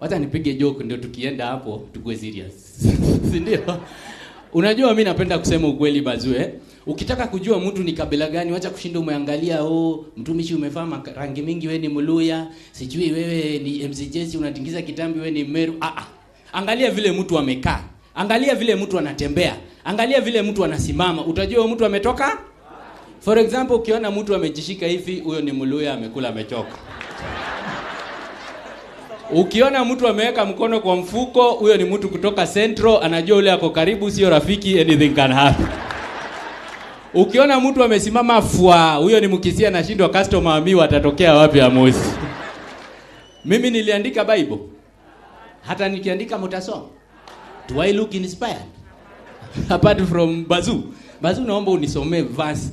Wacha nipige joke ndio tukienda hapo tukue serious. Si ndio? Unajua mimi napenda kusema ukweli bazue. Ukitaka kujua mtu ni kabila gani, wacha kushinda umeangalia, oh, mtumishi umevaa rangi mingi, wewe ni Mluya, sijui wewe ni MC Jesse unatingiza kitambi, wewe ni Meru. Ah ah. Angalia vile mtu amekaa. Angalia vile mtu anatembea. Angalia vile mtu anasimama, utajua mtu ametoka. For example, ukiona mtu amejishika hivi, huyo ni Mluya, amekula amechoka. Ukiona mtu ameweka mkono kwa mfuko, huyo ni mtu kutoka Central, anajua ule ako karibu, sio rafiki, anything can happen. Ukiona mtu amesimama fwa, huyo ni Mkisia, anashindwa customer ami watatokea wapi Amosi. Mimi niliandika Bible. Hata nikiandika mtasoma. Do I look inspired? Apart from Bazu. Bazu, naomba unisomee verse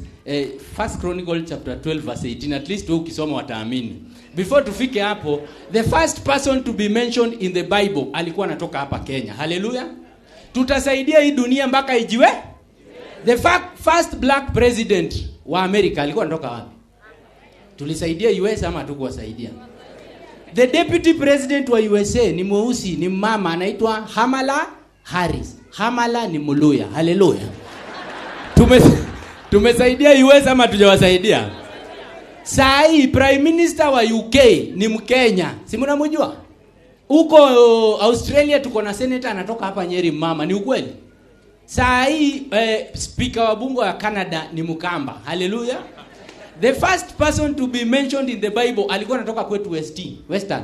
First Chronicle chapter 12 verse 18. At least wewe ukisoma wataamini. Before tufike hapo, the first person to be mentioned in the Bible alikuwa anatoka hapa Kenya. Hallelujah. Tutasaidia hii dunia mpaka ijiwe. The first black president wa America alikuwa anatoka wapi? Tulisaidia US ama hatukuwasaidia? The deputy president wa USA ni mweusi, ni mama, anaitwa Kamala Harris. Kamala ni Mluya. Hallelujah. Tumesaidia US ama hatujawasaidia? Saa hii Prime Minister wa UK ni Mkenya. Si mnamjua? Huko Australia tuko na senator anatoka hapa Nyeri, mama, ni ukweli? Saa hii speaker wa bunge wa Canada ni Mkamba. Hallelujah. The first person to be mentioned in the Bible alikuwa anatoka kwetu Western.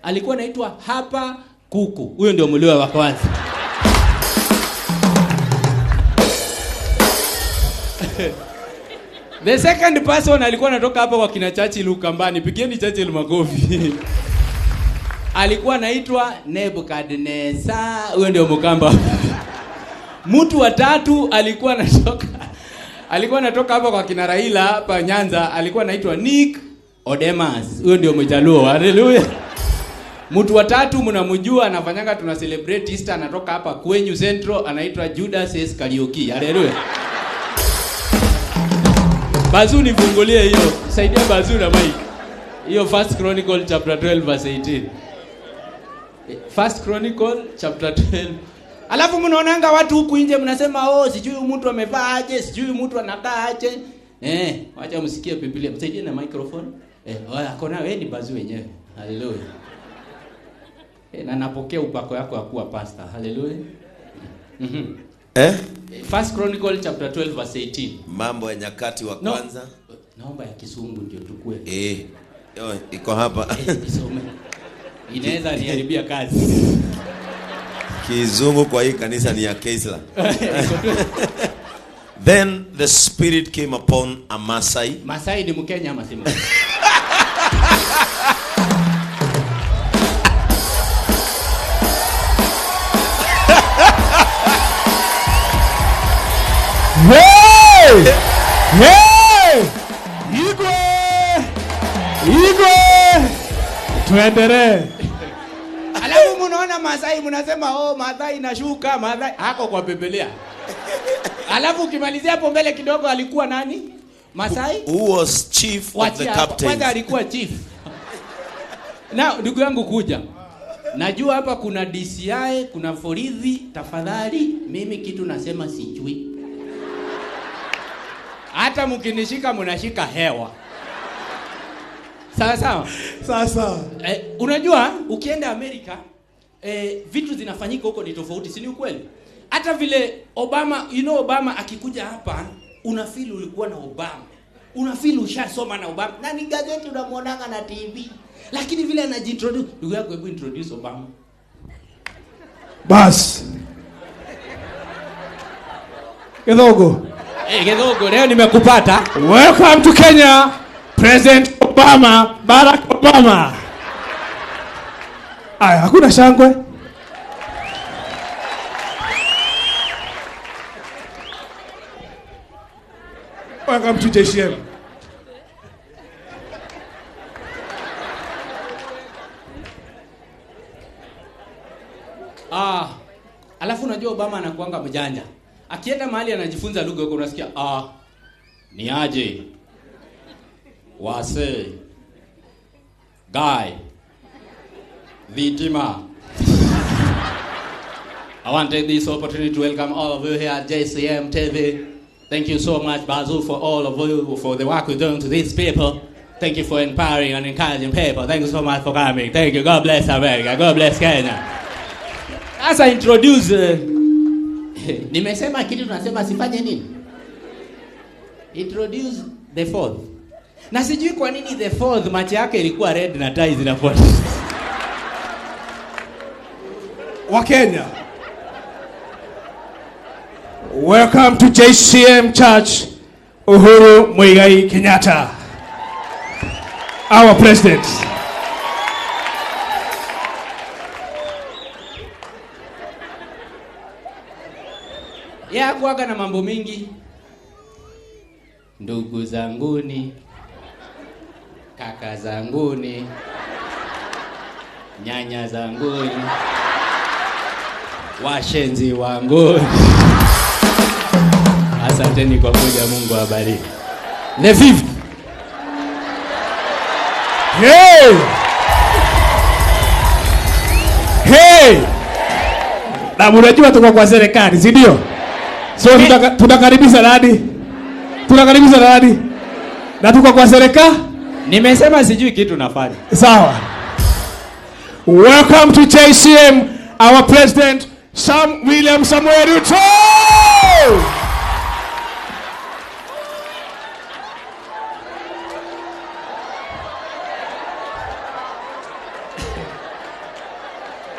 Alikuwa anaitwa Hapa Kuku. Huyo ndio Mluya wa kwanza. The second person alikuwa anatoka hapa kwa kina Churchill Ukambani. Pigieni Churchill makofi. Alikuwa anaitwa Nebuchadnezzar. Huyo ndio Mkamba. Mtu wa tatu alikuwa anatoka hapa kwa kina Raila hapa Nyanza, alikuwa anaitwa Nick Odemas. Huyo ndio Mjaluo. Hallelujah. Mtu wa tatu mnamjua, anafanyanga tuna celebrate Easter, anatoka hapa kwenyu Central, anaitwa Judas Iscariot. Hallelujah. Bazu nifungulie hiyo. Saidia Bazu na mic. Hiyo First Chronicle chapter 12 verse 18. First Chronicle chapter 12. Alafu mnaonanga watu huku nje mnasema, oh, sijui mtu amevaa aje, sijui mtu anakaa aje. Wacha msikie Biblia. Msaidie na microphone. Akona wewe ni Bazu wenyewe. Hallelujah. Na napokea upako yako ya kuwa pastor. Hallelujah. First Chronicle chapter 12 verse 18. Mambo ya Nyakati wa Kwanza. No, naomba ya Kisungu ndio tukue. Iko hapa. Isome. Inaweza niharibia kazi. Kizungu kwa hii kanisa ni ya Keisla. Then the spirit came upon Amasai. Masai ni Mkenya ama si Mkenya? Hey! Hey! Igwe! Igwe! Tuendelee. Alafu mnaona Masai mnasema, oh, Masai inashuka, Masai hako kwa Biblia. Alafu ukimalizia hapo mbele kidogo alikuwa nani? Masai? Who was chief of the captains? Kwanza alikuwa chief. Na ndugu yangu kuja. Najua hapa kuna DCI, kuna Forithi, tafadhali mimi kitu nasema sijui. Hata mkinishika mnashika hewa. Sawa sawa? Sawa sawa. Unajua ukienda Amerika vitu zinafanyika huko ni tofauti, si ni ukweli? Hata vile Obama, you know Obama akikuja hapa, unafeel ulikuwa na Obama. Unafeel ushasoma na Obama. Na ni gazeti unamuonanga na TV. Lakini vile anajiintroduce, ndugu yako hebu introduce Obama. Bas. Kidogo. Kidogo leo nimekupata. Welcome to Kenya, President Obama, Barack Obama. Aya, hakuna shangwe. Welcome to JCM. Alafu unajua Obama anakuanga mjanja. Akienda mahali anajifunza lugha huko unasikia, ni aje? Wase. Guy. Vitima. I want to take this opportunity to welcome all of you here at JCM TV. Thank you so much, Bazu, for all of you, for the work you're doing to these people. Thank you for empowering and encouraging people. Thank you so much for coming. Thank you. God bless America. God bless Kenya. As I introduce, nimesema kitu tunasema sifanye nini? Introduce the fourth. Na sijui kwa nini the fourth macho yake ilikuwa red na tai zinafuata. Wakenya. Welcome to JCM Church, Uhuru Muigai Kenyatta, our president. Ya kuaga na mambo mingi. Ndugu zanguni, kaka zanguni, nyanya zanguni, washenzi wanguni. Asanteni kwa kuja, Mungu awabariki. The fifth. Hey! Hey! Na unajua tuko kwa serikali, si ndio? So tunakaribisha nani? Tunakaribisha nani? Na tuko kwa serikali? Nimesema sijui kitu nafanya. Sawa. Welcome to JCM, our president Sam William Samuel Ruto.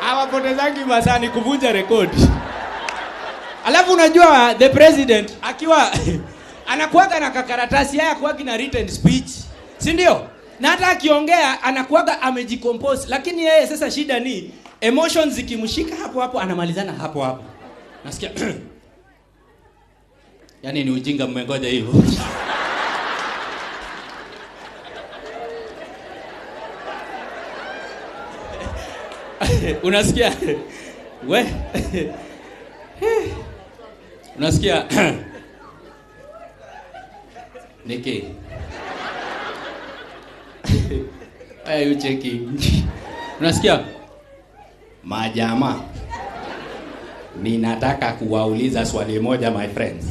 Hawapotezangi masaa, ni kuvunja rekodi. Alafu unajua the president akiwa anakuaga na kakaratasi yake, anakuaga na written speech, si ndio? Na hata akiongea anakuaga amejicompose, lakini yeye sasa shida ni emotions zikimshika hapo hapo anamalizana hapo hapo. Nasikia yaani ni ujinga mmengoja hivyo. Unasikia? We. Unasikia? Niki. Why are you checking? Unasikia? Majamaa, ninataka kuwauliza swali moja, my friends.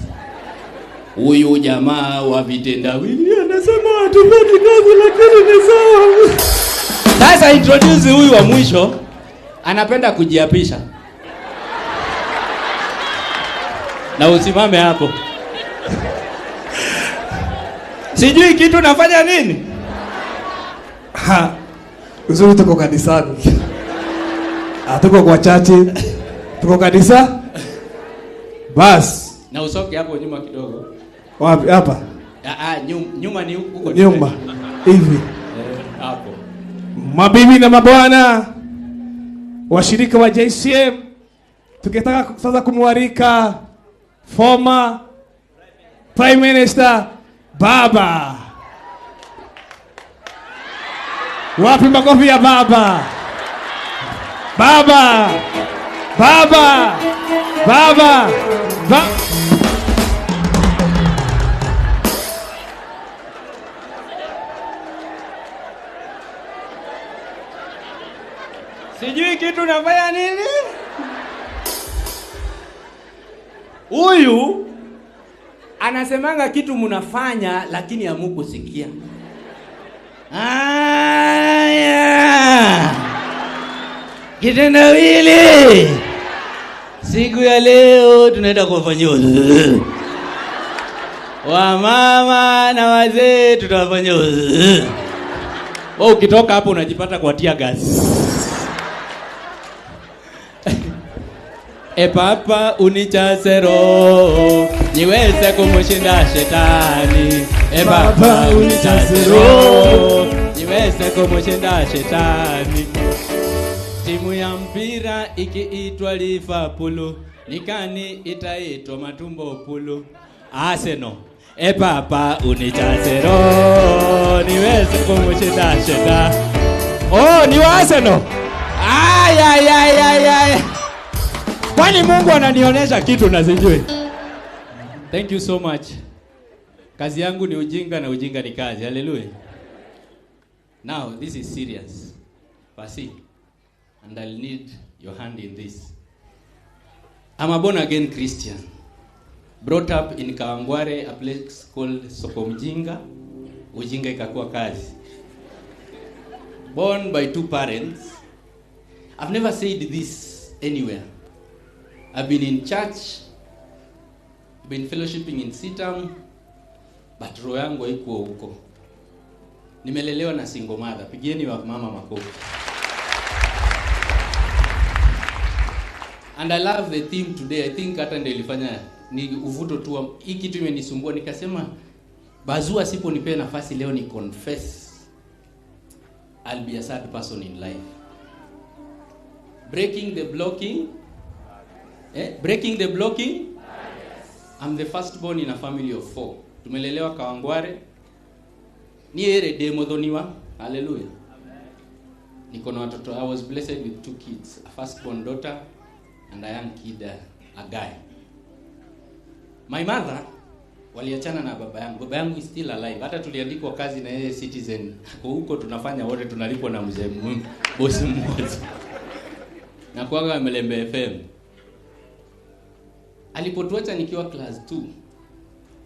Huyu jamaa wa vitendawili anasema hatufanyi kazi, lakini ni sawa. Sasa introduce huyu wa mwisho. Anapenda kujiapisha. Na usimame hapo. Sijui kitu nafanya nini? Ha. Uzuri tuko kanisani. Hatuko kwa chachi. Tuko kanisa. Bas. Na usoke hapo nyuma kidogo. Wapi hapa? Nyuma ni huko. Nyuma. Hivi. Hapo. Mabibi na mabwana, washirika wa JCM, tukitaka sasa kumwalika former Prime Minister Baba. Wapi makofi ya Baba? Baba! Baba! Baba! Sijui kitu nafanya nini? Huyu anasemanga kitu mnafanya lakini hamukusikia. Aya. Kitendawili. Siku ya leo tunaenda kuwafanyia wamama na wazee, tutawafanyia. Wewe ukitoka hapo unajipata kwa tear gas. E papa unichase roho niweze kumshinda shetani. E papa unichase roho niweze kumshinda shetani. Timu ya mpira ikiitwa Liverpool, nikani itaitwa matumbo pulu? Arsenal. E papa unichase roho niweze kumshinda shetani. Oh, ni wa Arsenal. Ay ay ay ay ay. Kwani Mungu ananionyesha kitu na sijui. Thank you so much. Kazi yangu ni ujinga na ujinga ni kazi. Hallelujah. Now this is serious. Basi. And I'll need your hand in this. I'm a born again Christian. Brought up in Kawangware, a place called Sokomjinga. Ujinga ikakuwa kazi. Born by two parents. I've never said this anywhere. I've been in church, been fellowshipping in Sitam, but roho yangu haikuwa huko. Nimelelewa na single mother. Pigieni wa mama makofi. And I love the theme today. I think hata ndio ilifanya ni uvuto tu. Hii kitu imenisumbua, nikasema Bazua siponipea nafasi leo ni confess, I'll be a sad person in life. Breaking the blocking. Breaking the blocking. Yes. I'm the firstborn in a family of 4. Tumelelewa Kawangware. Ni ere demothoniwa. Hallelujah. Niko na watoto. I was blessed with 2 kids, a firstborn daughter and a young kid, a guy. My mother waliachana na baba yangu. Baba yangu is still alive. Hata tuliandikwa kazi na yeye Citizen. Kwa huko tunafanya wote, tunalipwa na mzee bosi mmoja. Na kuanga Mlembe FM. Alipotuacha nikiwa class 2.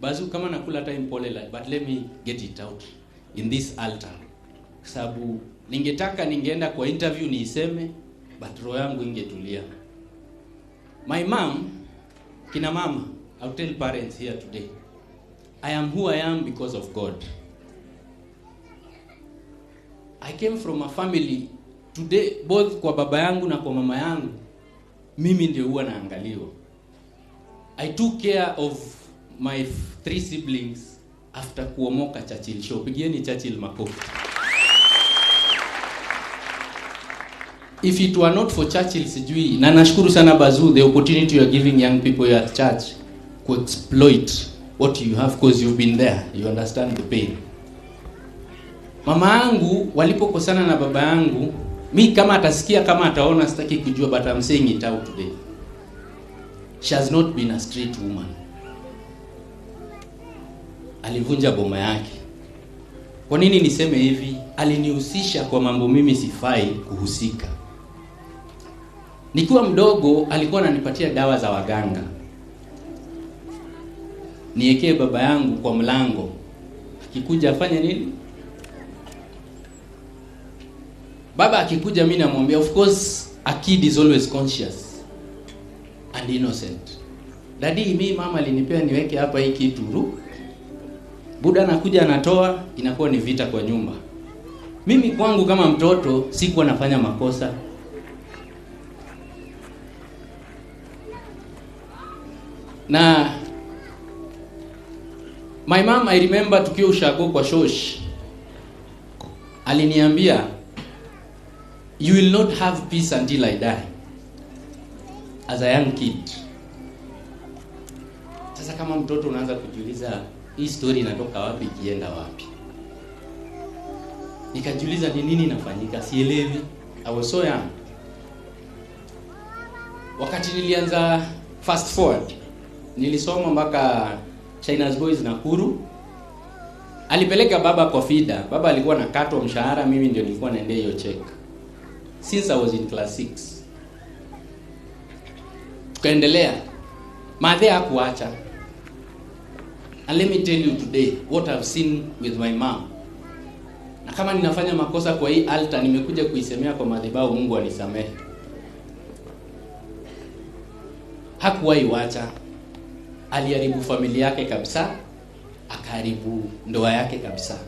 Bazu kama nakula time pole like, but let me get it out in this altar. Sababu ningetaka ningeenda kwa interview niiseme, but roho yangu ingetulia. My mom, kina mama, I'll tell parents here today, I am who I am because of God. I came from a family today, both kwa baba yangu na kwa mama yangu, mimi ndio huwa naangaliwa. I took care of my 3 siblings after kuomoka Churchill Show. Pigieni Churchill makofi. If it were not for Churchill, sijui. Na nashukuru sana Bazu, the opportunity you are giving young people here at church to exploit what you have, because you've been there. You understand the pain. Mama yangu walipokosana na baba yangu, mi kama atasikia kama ataona sitaki kujua, but I'm saying it out today. She has not been a straight woman. Alivunja boma yake. Kwa nini niseme hivi? Alinihusisha kwa mambo mimi sifai kuhusika. Nikiwa mdogo alikuwa ananipatia dawa za waganga. Niekee baba yangu kwa mlango. Akikuja afanye nini? Baba akikuja mimi namwambia, of course a kid is always conscious and innocent. Daddy, mimi mama alinipea niweke hapa hii kitu. Buda anakuja anatoa, inakuwa ni vita kwa nyumba. Mimi kwangu kama mtoto sikuwa nafanya makosa. Na my mom, I remember tukiwa ushago kwa shosh, aliniambia, you will not have peace until I die. As a young kid. Sasa kama mtoto unaanza kujiuliza hii story inatoka wapi ikienda wapi? Nikajiuliza ni nini inafanyika, sielewi. I was so young. Wakati nilianza fast forward, nilisoma mpaka China's Boys Nakuru. Alipeleka baba kwa FIDA. Baba alikuwa anakatwa mshahara, mimi ndio nilikuwa naendea hiyo check. Since I was in class 6. Tukaendelea. Madhe hakuacha. And let me tell you today what I've seen with my mom. Na kama ninafanya makosa kwa hii altar, nimekuja kuisemea kwa madhabahu, Mungu anisamehe. Hakuwahi wacha. Aliharibu familia yake kabisa, akaharibu ndoa yake kabisa.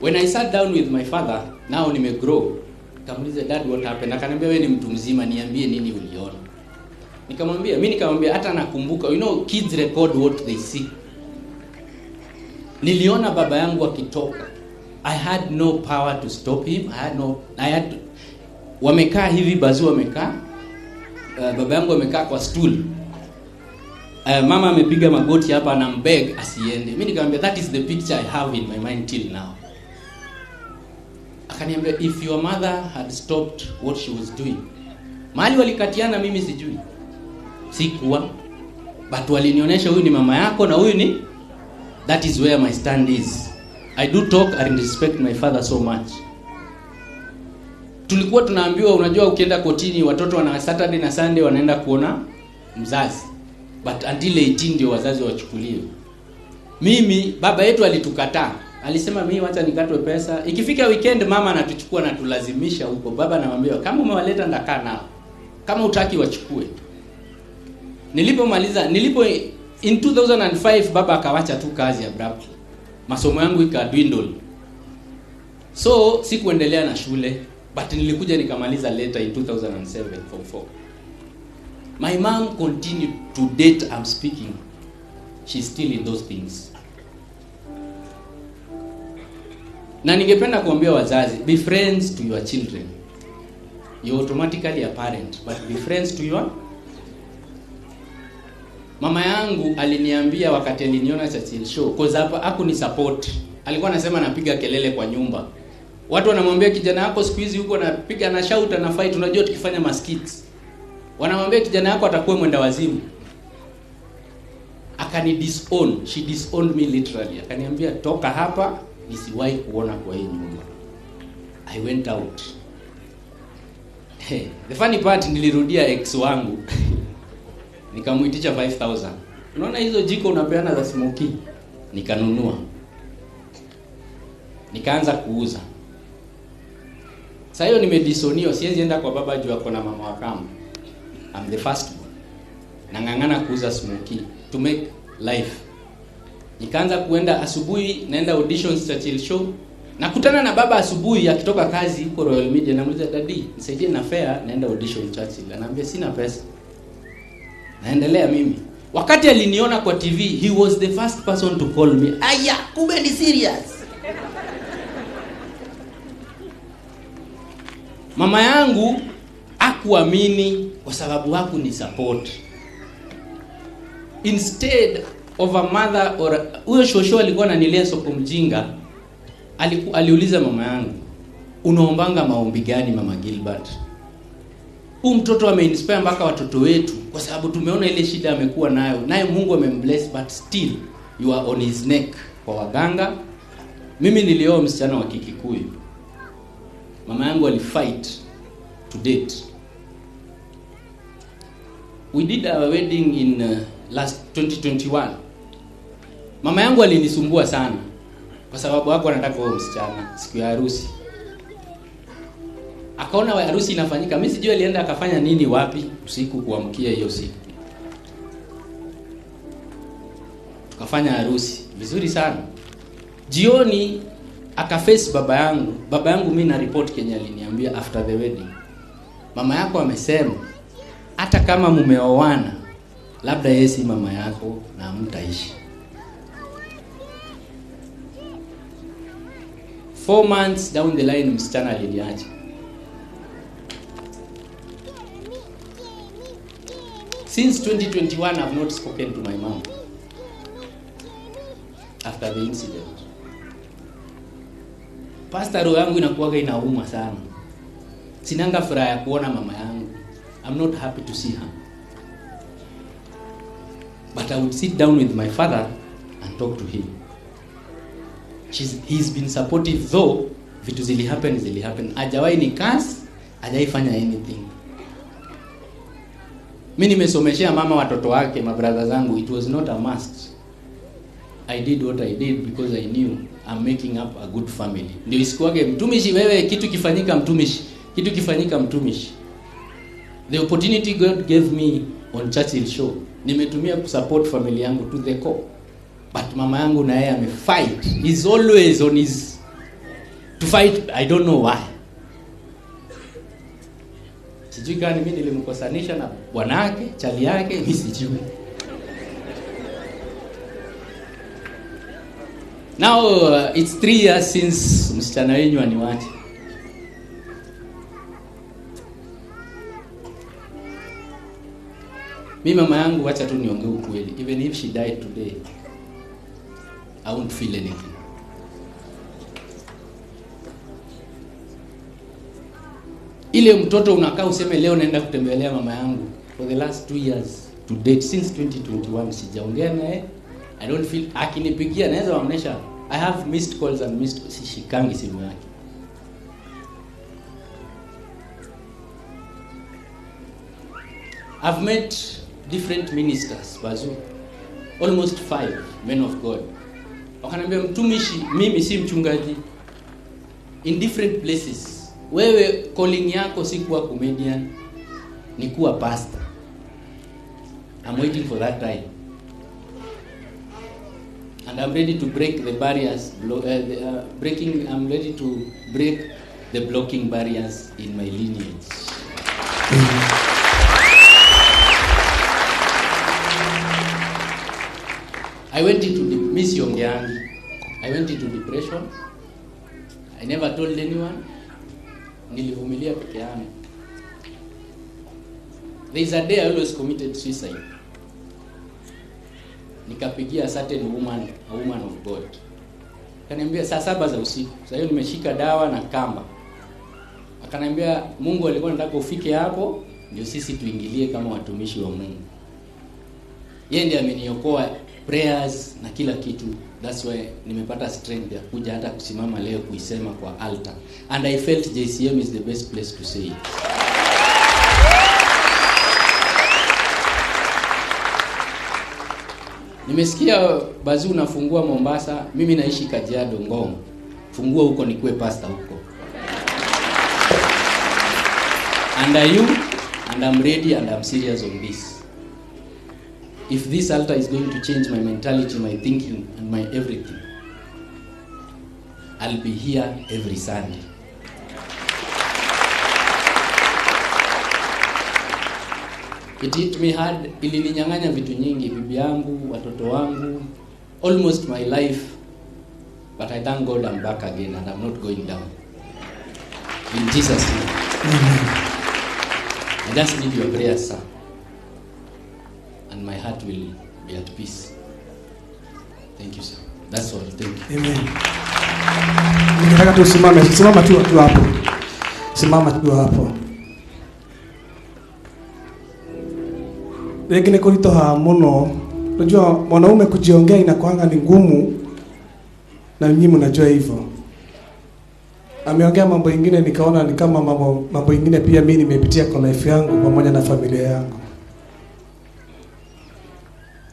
When I sat down with my father, now nimegrow, nikamuuliza, Dad, what happened? Akaniambia, wewe ni mtu mzima, niambie nini uliona. Nikamwambia, mimi nikamwambia hata nakumbuka, you know kids record what they see. Niliona baba yangu akitoka. I had no power to stop him. Wamekaa hivi, Bazu wamekaa. Baba yangu amekaa kwa stool. Mama amepiga magoti hapa anambeg asiende. Mimi nikamwambia that is the picture I have in my mind till now. Akaniambia if your mother had stopped what she was doing. Mahali walikatiana mimi sijui. Sikuwa. But walinionyesha huyu ni mama yako na huyu ni, that is where my stand is. I do talk and respect my father so much. Tulikuwa tunaambiwa, unajua ukienda kotini watoto wana Saturday na Sunday wanaenda kuona mzazi. But until 18 ndio wazazi wachukuliwe. Mimi baba yetu alitukataa. Alisema mimi wacha nikatwe pesa. Ikifika weekend mama anatuchukua na tulazimisha huko. Baba anamwambia kama umewaleta ndakaa nao. Kama hutaki wachukue. Nilipomaliza, in 2005 baba akawacha tu kazi abruptly. Masomo yangu ikadwindle. So sikuendelea na shule, but nilikuja nikamaliza later in 2007 form 4. My mom continued to date I'm speaking. She's still in those things. Na ningependa kuambia wazazi, be friends to your children. You're automatically a parent, but be friends to your. Mama yangu aliniambia wakati aliniona Churchill Show, cause hapa hakunisupport. Alikuwa anasema napiga kelele kwa nyumba. Watu wanamwambia kijana yako siku hizi huko anapiga na shout na fight, unajua tukifanya maskits. Wanamwambia kijana yako atakuwa mwenda wazimu. Akani disown, she disowned me literally. Akaniambia toka hapa, nisiwahi kuona kwa hii nyumba. I went out. Hey, the funny part, nilirudia ex wangu. Nikamuitisha 5000. Unaona hizo jiko unapeana za smoky? Nikanunua. Nikaanza kuuza. Sasa hiyo nimedisoniwa, siwezi enda kwa baba juu ako na mama wa kambo. I'm the first born. Nang'ang'ana kuuza smoky to make life. Nikaanza kuenda asubuhi, naenda auditions Churchill Show. Nakutana na baba asubuhi akitoka kazi huko Royal Media, namuuliza daddy, nisaidie na fare, naenda audition Churchill. Anaambia sina pesa. Naendelea mimi. Wakati aliniona kwa TV, he was the first person to call me. Aya, kumbe ni serious. Mama yangu hakuamini kwa sababu hakunisupport. Instead of a mother or huyo shosho alikuwa ananilea soko mjinga, aliuliza mama yangu, unaombanga maombi gani mama Gilbert? Huu mtoto ameinspire mpaka watoto wetu kwa sababu tumeona ile shida amekuwa nayo. Naye Mungu amembless, but still you are on his neck kwa waganga. Mimi nilioa msichana wa Kikikuyu. Mama yangu alifight to date. We did our wedding in last 2021. Mama yangu alinisumbua sana kwa sababu hapo anataka huo msichana siku ya harusi. Akaona harusi inafanyika. Mimi sijui alienda akafanya nini wapi usiku kuamkia hiyo siku. Tukafanya harusi vizuri sana. Jioni akaface baba yangu. Baba yangu mimi na report Kenya aliniambia after the wedding. Mama yako amesema hata kama mumeoana labda yeye si mama yako na mtaishi. 4 months down the line msichana aliniacha. Since 2021 I've not spoken to my mom after the incident. Pastor, roho yangu inakuwaga inauma sana. Sinanga furaha ya kuona mama yangu. I'm not happy to see her. But I would sit down with my father and talk to him. He's been supportive though. Vitu zili happen. Hajawahi ni curse, hajawahi fanya anything. Mimi nimesomeshea mama watoto wake, mabrother zangu. It was not a must. I did what I did because I knew I'm making up a good family. Ndio isikuwage mtumishi wewe, kitu kifanyika mtumishi, kitu kifanyika mtumishi. The opportunity God gave me on Churchill Show, nimetumia kusupport family yangu to the core. But mama yangu na yeye amefight. He's always on his to fight, I don't know why. Sijui kama mimi nilimkosanisha na bwanake, chali yake, mimi sijui. Now it's 3 years since msichana wenyu aniwache. Mimi mama yangu, wacha tu niongee ukweli, even if she died today I won't feel anything. Ile mtoto unakaa useme leo naenda kutembelea mama yangu, for the last 2 years to date, since 2021 sijaongea naye. I don't feel, akinipigia naweza waonesha I have missed calls and missed, sishikangi simu yake. I've met different ministers, Bazu, almost 5 men of God. Wakaniambia mtumishi, mimi si mchungaji. In different places. Wewe calling yako si kuwa comedian, ni kuwa pastor. I'm waiting for that time. And I'm ready to break the barriers, I'm ready to break the blocking barriers in my lineage. I went into the I went into depression. I never told anyone. Nilivumilia peke yangu. There is a day I always committed suicide. Nikapigia a certain woman, a woman of God. Akaniambia saa 7 za usiku. Sasa hiyo nimeshika dawa na kamba. Akaniambia Mungu alikuwa anataka ufike hapo ndio sisi tuingilie kama watumishi wa Mungu. Yeye ndiye ameniokoa prayers na kila kitu. That's why nimepata strength ya kuja hata kusimama leo kuisema kwa altar. And I felt JCM is the best place to say it. Nimesikia Bazu unafungua Mombasa, mimi naishi Kajiado Ngong. Fungua huko nikuwe pastor huko. And I you and I'm ready and I'm serious on this. If this altar is going to change my mentality, my thinking, and my everything, I'll be here every Sunday. It hit me hard. Ilininyang'anya vitu nyingi, bibi yangu, watoto wangu, almost my life. But I thank God I'm back again and I'm not going down. In Jesus' name. Amen. I just need your prayers, sir. And my heart will be at peace. Thank you, sir. That's all. Thank you. Amen. Ningetaka tu usimame. Simama tu hapo. Simama tu hapo. Lakini kulitoha muno. Unajua mwanaume kujiongea inakuanga ni ngumu, na nyinyi mnajua hivyo. Ameongea mambo mengine nikaona ni kama mambo mengine pia mimi nimepitia kwa life yangu pamoja na familia yangu.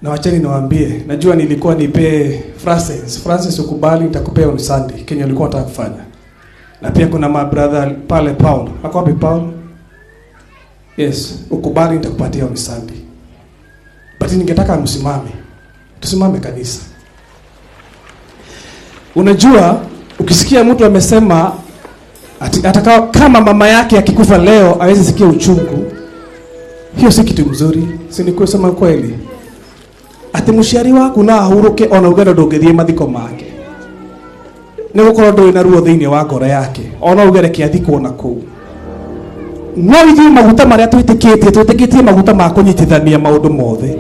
Na wacheni niwaambie, najua nilikuwa nipe Francis. Francis ukubali nitakupea on Sunday. Kenya ulikuwa unataka kufanya. Na pia kuna my brother pale Paul. Ako wapi Paul? Yes, ukubali nitakupatia on Sunday. But ningetaka msimame. Tusimame kanisa. Unajua ukisikia mtu amesema hata kama mama yake akikufa leo hawezi sikia uchungu, hiyo si kitu mzuri. Si ni kusema kweli? Ati muciari waku na ahuruke ona uge ndũngĩthiĩ mathiko make, nĩ gũkorwo ndũrĩ na ruo thĩinĩ wa ngoro yake, ona uge reke athikwo na kũu. No ithuĩ maguta marĩa twĩtĩkĩtie, twĩtĩkĩtie maguta ma kũnyitithania maũndũ mothe,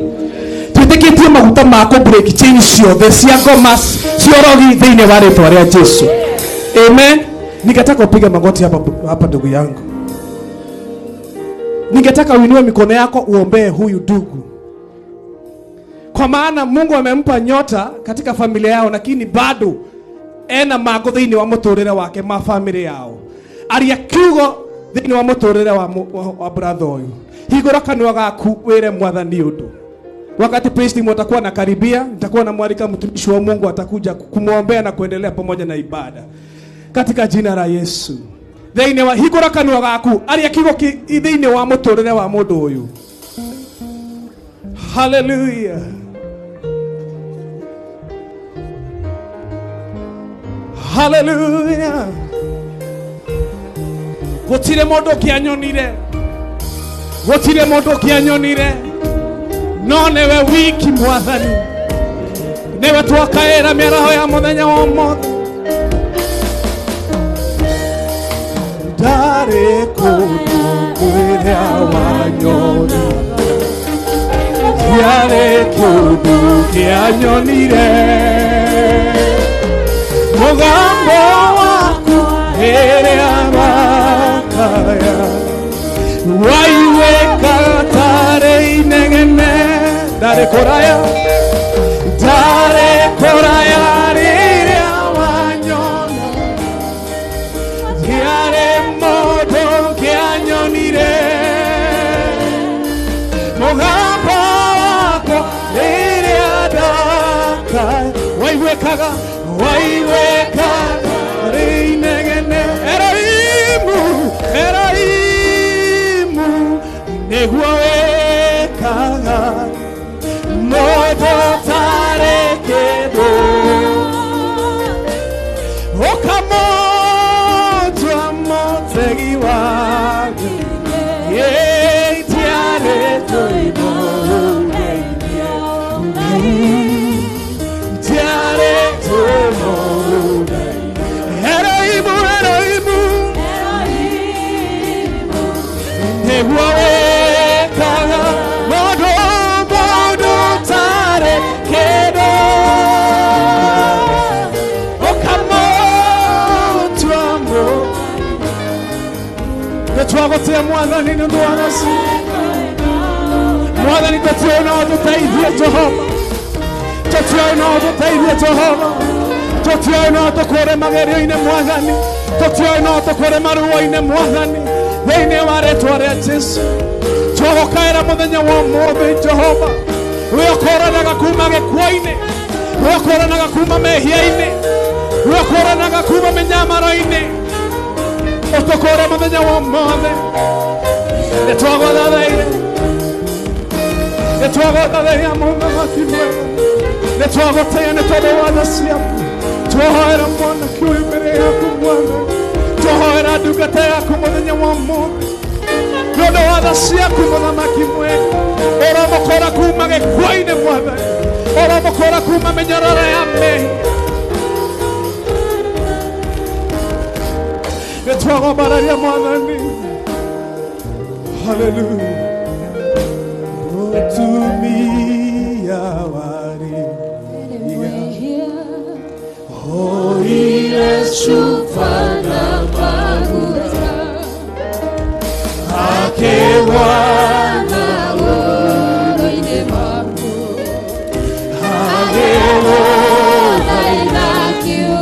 twĩtĩkĩtie maguta ma kũ break chain ciothe cia ngoma cia ũrogi thĩinĩ wa rĩtwa rĩa Jesu. Amen. Ningetaka upige magoti hapa ndugu yangu. Ningetaka uinue mikono yako uombee huyu ndugu. Kwa maana Mungu amempa nyota katika familia yao, lakini bado ena mago thĩinĩ wa mũtũrĩre wake ma family yao. Aria kiugo thĩinĩ wa mũtũrĩre wa brother ũyũ. Hingũra kanua gaku wĩre Mwathani ũndũ. Wakati priest mtakuwa na karibia, nitakuwa na mwalika mtumishi wa Mungu atakuja kumuombea na kuendelea pamoja na ibada. Katika jina la Yesu. Thĩinĩ wa hingũra kanua gaku, aria kiugo thĩinĩ wa mũtũrĩre wa mũndũ ũyũ. Hallelujah. Hallelujah. Gũtirĩ mũndũ ũkĩanyonire. Gũtirĩ mũndũ ũkĩanyonire. No nĩwe wiki Mwathani. Nĩwe twakaĩra mĩaraho ya mũthenya wa ũmũthĩ. Ndarĩ kũndũ kũrĩa wanyonire. Ndiarĩ kũndũ kĩanyonire. Mugambo waku rĩrĩa makaya waiweka tarĩ inegene. Ndarĩ kũraya, ndarĩ kũraya rĩrĩa wanyona. Ndiarĩ mũndũ ũngĩanyonire. Mũgambo wakwa rĩrĩa ndakaya waiguĩkaga waiguĩkaga rĩ inegene. Eroimu, Eroimu, nĩguo wĩkaga mũndũ ũtarĩ kĩndũ ũkamũtua mũtegi wake. Eroimu, Eroimu, nĩguo wĩkaga mũndũ mũndũ ũtarĩ kĩndũ ũkamũtua nĩtwagũtĩa Mwathani nĩ ũndũ wa tha. Mwathani tũtiũĩ no ũtũteithie Jehova, tũtiũĩ no ũtũteithie Jehova, tũtiũĩ no tũkũre magerio-inĩ Mwathani, tũtiũĩ no tũkũre maruo-inĩ Mwathani, thĩinĩ wa rĩtwa rĩa Jesu twagũkaĩra mũthenya wa ũmũthĩ Jehova, we ũkũranaga kuma gĩkuũ-inĩ, we ũkũranaga kuma mehia-inĩ, we ũkũranaga kuma mĩnyamaro-inĩ, ũtũkũre mũthenya wa ũmũthĩ. Nĩtwagũthathaire, nĩtwagũthathaia mũthamaki mwega, nĩtwagũtĩĩa nĩ tondũ wa tha ciaku. Twahoera mwanake ũyũ mbere yaku Mwathani, twahoera ndungata yaku mũthenya wa ũmũthĩ nĩ ũndũ wa tha ciaku mũthamaki mwega, ũramũkũra kuma gĩkuũ-inĩ Mwathani, ũramũkũra kuma mĩnyororo ya mehia. Nĩtwagũmbararia Mwathani. Haleluya. Mũtumia warĩ oire cuba na maguta akĩgwa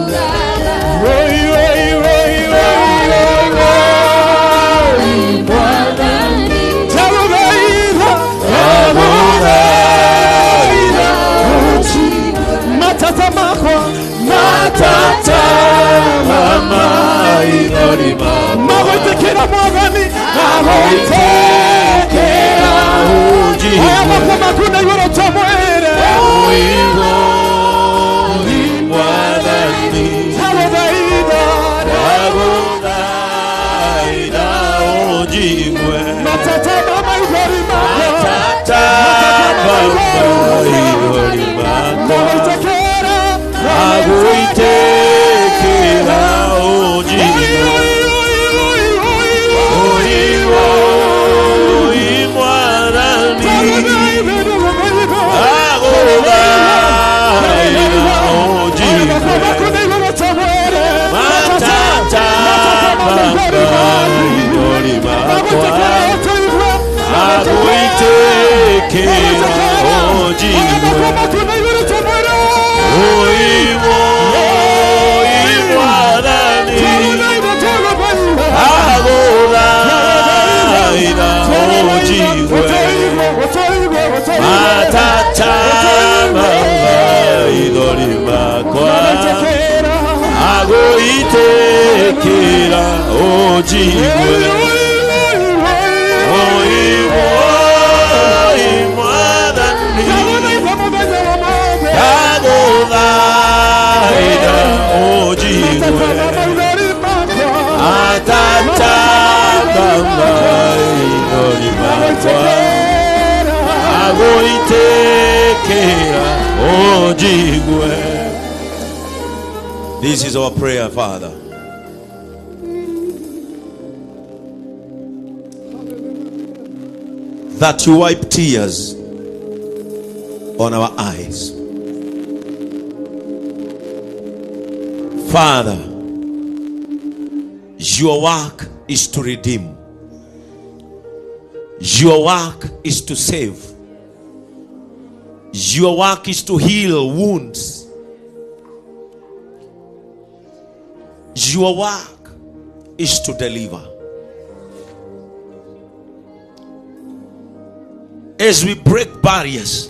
Oi, oi, oi, oi, oi, oi. Ndagũthaitha, ndagũthaitha, matata makwa, matata maithori makwa magũitĩkĩra Mwathani, magũitĩkĩra. Aya moko maku na igũrũ tũmwĩre Oi, Mwathani, ndagũthaitha, ndagũthaitha ũnjigue. Matata ma maithori makwa, Matata maithori makwa magũitĩkĩra, magũitĩkĩra ũnjigue. Oi, oi, oi, oi, Oi, oi, Mwathani, ndagũthaitha ũnjigue. Matata maithori makwa magũitĩkĩra ũnjigue. Oi, oi, Mwathani, ndagũthaitha ũnjigue. Matata maithori makwa agũitĩkĩra ũnjigue. Oi, oi, Mwathani, ndagũthaitha ũnjigue. Matata maithori makwa agũitĩkĩra ũnjigue. This is our prayer, Father. That you wipe tears on our eyes. Father, your work is to redeem. Your work is to save. Your work is to heal wounds. Your work is to deliver. As we break barriers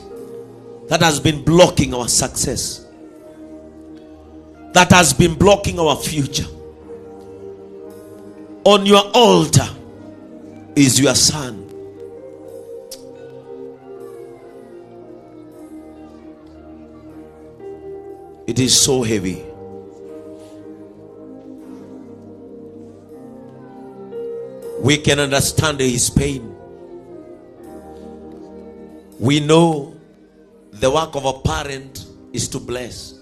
that has been blocking our success, that has been blocking our future, on your altar is your son. It is so heavy. We can understand his pain. We know the work of a parent is to bless.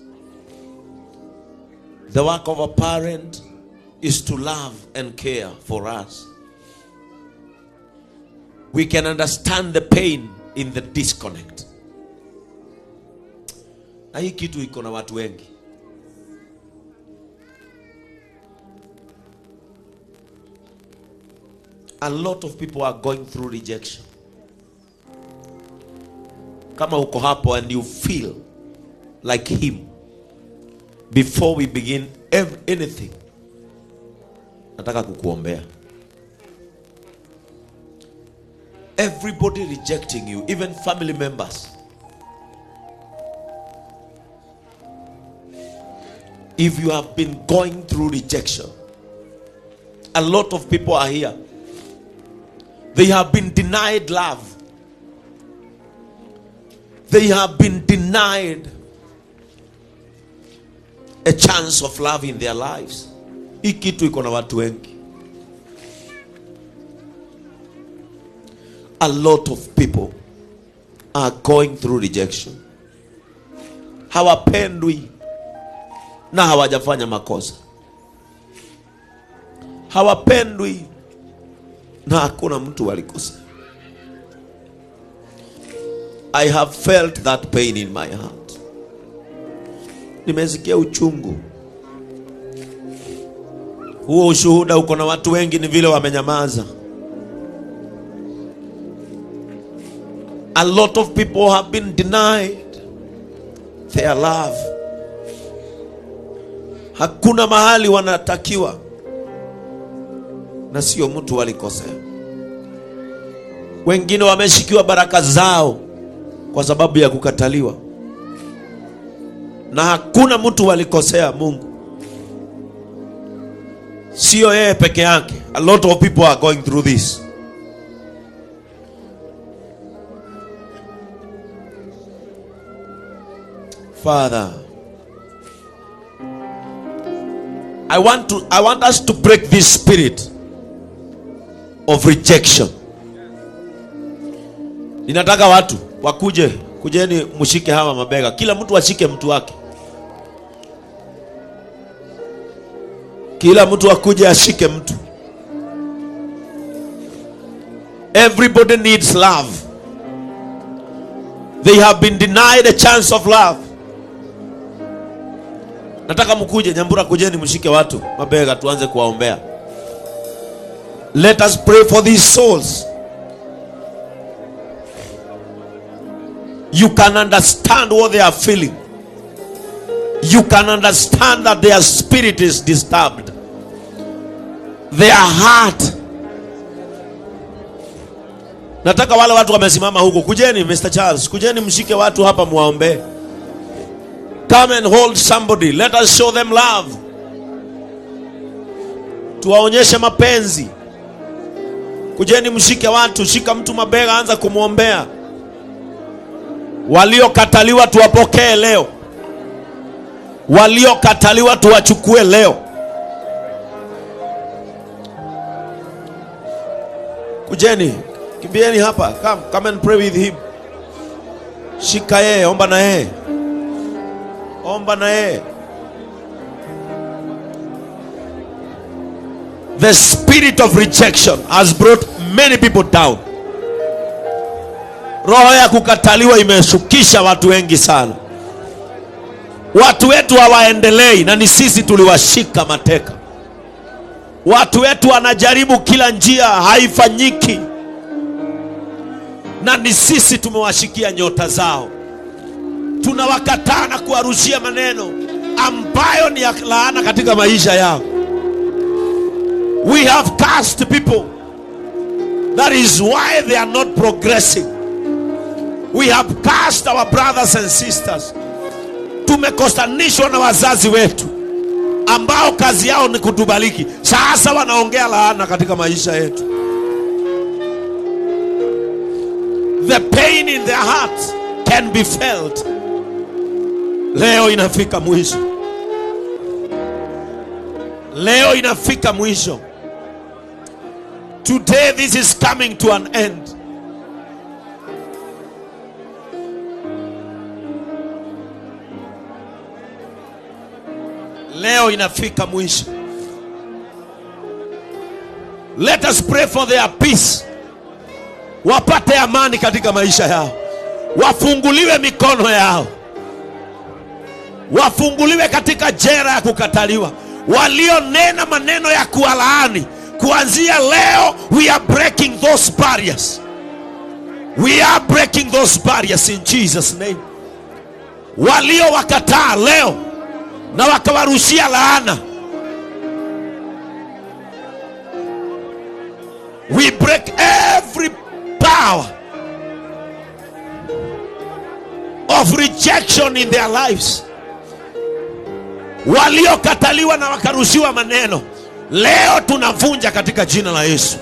The work of a parent is to love and care for us. We can understand the pain in the disconnect. Na hii kitu iko na watu wengi. A lot of people are going through rejection. Kama uko hapo and you feel like him, before we begin anything, nataka kukuombea. Everybody rejecting you, even family members. If you have been going through rejection, a lot of people are here. They have been denied love. They have been denied a chance of love in their lives. Hii kitu iko na watu wengi. A lot of people are going through rejection. Hawapendwi na hawajafanya makosa. Hawapendwi na hakuna mtu walikosa. I have felt that pain in my heart. Nimesikia uchungu. Huo ushuhuda uko na watu wengi, ni vile wamenyamaza. A lot of people have been denied their love. Hakuna mahali wanatakiwa, na sio mtu walikosea. Wengine wameshikiwa baraka zao kwa sababu ya kukataliwa, na hakuna mtu walikosea Mungu. Sio yeye peke yake. A lot of people are going through this. Father, I want us to break this spirit of rejection. Ninataka watu wakuje, kujeni mshike hawa mabega. Kila mtu ashike mtu wake. Kila mtu akuje ashike mtu. Everybody needs love. They have been denied a chance of love. Nataka mkuje, Nyambura, kujeni mshike watu mabega tuanze kuwaombea. Let us pray for these souls. You can understand what they are feeling. You can understand that their spirit is disturbed. Their heart. Nataka wale watu wamesimama huko, kujeni Mr. Charles, kujeni mshike watu hapa muwaombee. Come and hold somebody. Let us show them love. Tuwaonyeshe mapenzi. Kujeni mshike watu, shika mtu mabega, anza kumuombea. Waliokataliwa tuwapokee leo. Waliokataliwa tuwachukue leo. Kujeni, kimbieni hapa. Come, come and pray with him. Shika yeye, omba na yeye. Omba na yeye. The spirit of rejection has brought many people down. Roho ya kukataliwa imeshukisha watu wengi sana. Watu wetu hawaendelei, na ni sisi tuliwashika mateka. Watu wetu wanajaribu kila njia, haifanyiki, na ni sisi tumewashikia nyota zao. Tunawakataa na kuwarushia maneno ambayo ni ya laana katika maisha yao. We have cast people. That is why they are not progressing. We have cast our brothers and sisters. Tumekosanishwa na wazazi wetu ambao kazi yao ni kutubariki. Sasa wanaongea laana katika maisha yetu. The pain in their hearts can be felt. Leo inafika mwisho. Leo inafika mwisho. Today this is coming to an end. Leo inafika mwisho. Let us pray for their peace. Wapate amani katika maisha yao. Wafunguliwe mikono yao. Wafunguliwe katika jera ya kukataliwa. Walionena maneno ya kuwalaani, kuanzia leo we are breaking those barriers. We are breaking those barriers in Jesus name. Walio wakataa leo na wakawarushia laana, we break every power of rejection in their lives. Waliokataliwa na wakarushiwa maneno, leo tunavunja katika jina la Yesu.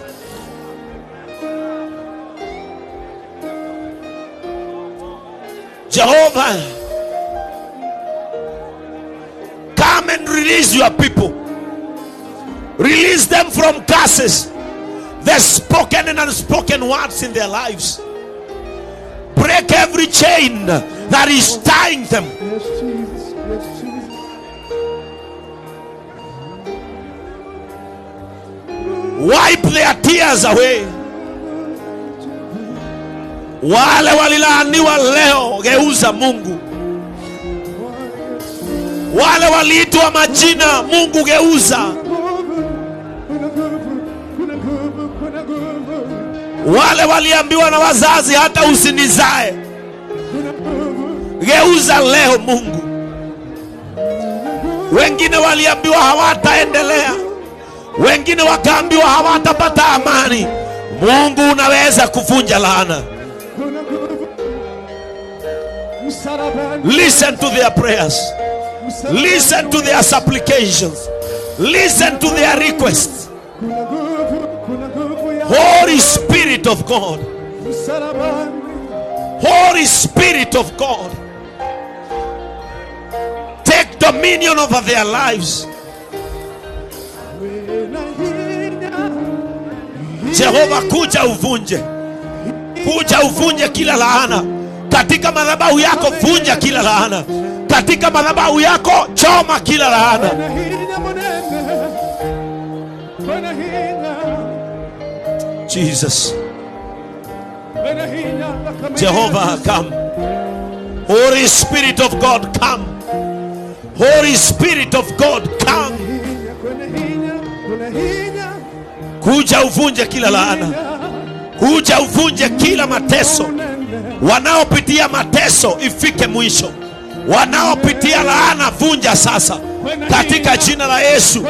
Jehovah, come and release your people. Release them from curses, the spoken and unspoken words in their lives. Break every chain that is tying them. Yes, Jesus. Yes, Jesus. Wipe their tears away. Wale walilaaniwa leo, geuza Mungu. Wale waliitwa majina, Mungu geuza. Wale waliambiwa na wazazi hata usinizae, geuza leo Mungu. Wengine waliambiwa hawataendelea, wengine wakaambiwa hawatapata amani. Mungu unaweza kuvunja laana. Listen to their prayers. Listen to their supplications. Listen to their requests. Holy Spirit of God. Holy Spirit of God, take dominion over their lives. Jehovah, kuja uvunje. Kuja uvunje kila laana. Katika madhabahu yako vunja kila laana. Katika madhabahu yako choma kila laana. Jesus. Jehovah, come. Holy Spirit of God, come. Holy Spirit of God, come. Kuja uvunje kila laana. Kuja uvunje kila mateso. Wanaopitia mateso ifike mwisho. Wanaopitia laana vunja sasa, katika jina la Yesu.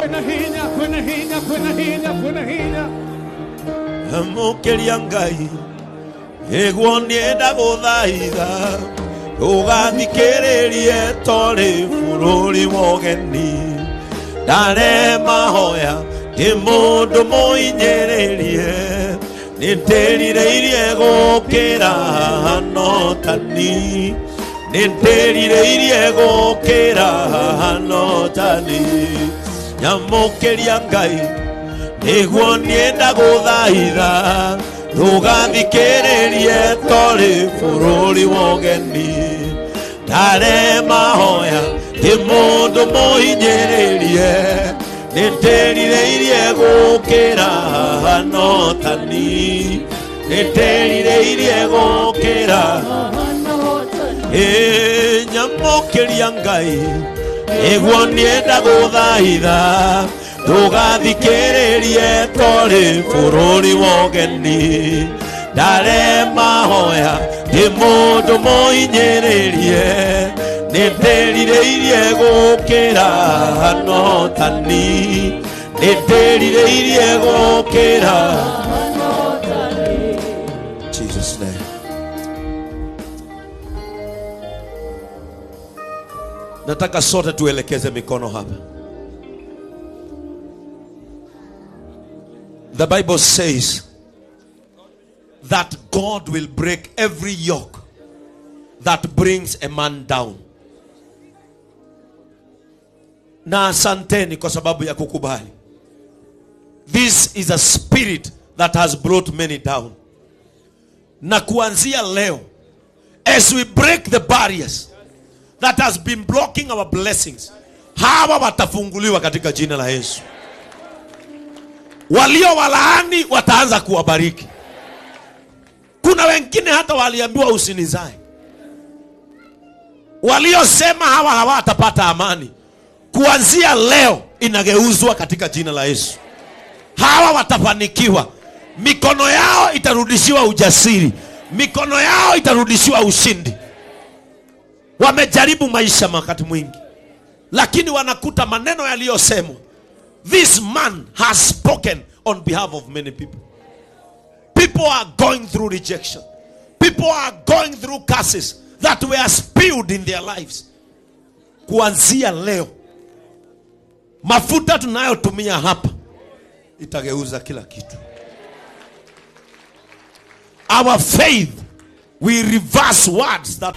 Amukeria Ngai iguo nienda guthaitha ugathikiririe tori bururi wogeni ndare mahoya ndi mundu muinyiririe nindirireirie gukira notani nindirireirie gukira notani nyamukeria Ngai niguo nienda guthaitha ndugathikiririe tori bururi wogeni ndare mahoya ndi mundu muhinyiririe nindirireirie gukira notani nindirireirie gukira nyamukeria Ngai niguo nienda guthaitha ndugathikiririe tori bururi wogeni ndare mahoya ndi mundu muhinyiririe nindirireirie gukira notani nindirireirie gukira. Jesus name. Nataka sote tuelekeze mikono hapa. The Bible says that God will break every yoke that brings a man down. Na asanteni kwa sababu ya kukubali. This is a spirit that has brought many down. Na kuanzia leo, as we break the barriers that has been blocking our blessings, hawa watafunguliwa katika jina la Yesu. Walio walaani wataanza kuwabariki. Kuna wengine hata waliambiwa usinizae, waliosema hawa hawatapata amani, kuanzia leo inageuzwa katika jina la Yesu. Hawa watafanikiwa, mikono yao itarudishiwa ujasiri, mikono yao itarudishiwa ushindi. Wamejaribu maisha wakati mwingi, lakini wanakuta maneno yaliyosemwa, this man has spoken on behalf of many people. People are going through rejection. People are going through curses that were spewed in their lives. Kuanzia leo, mafuta tunayotumia hapa itageuza kila kitu. Our faith will reverse words that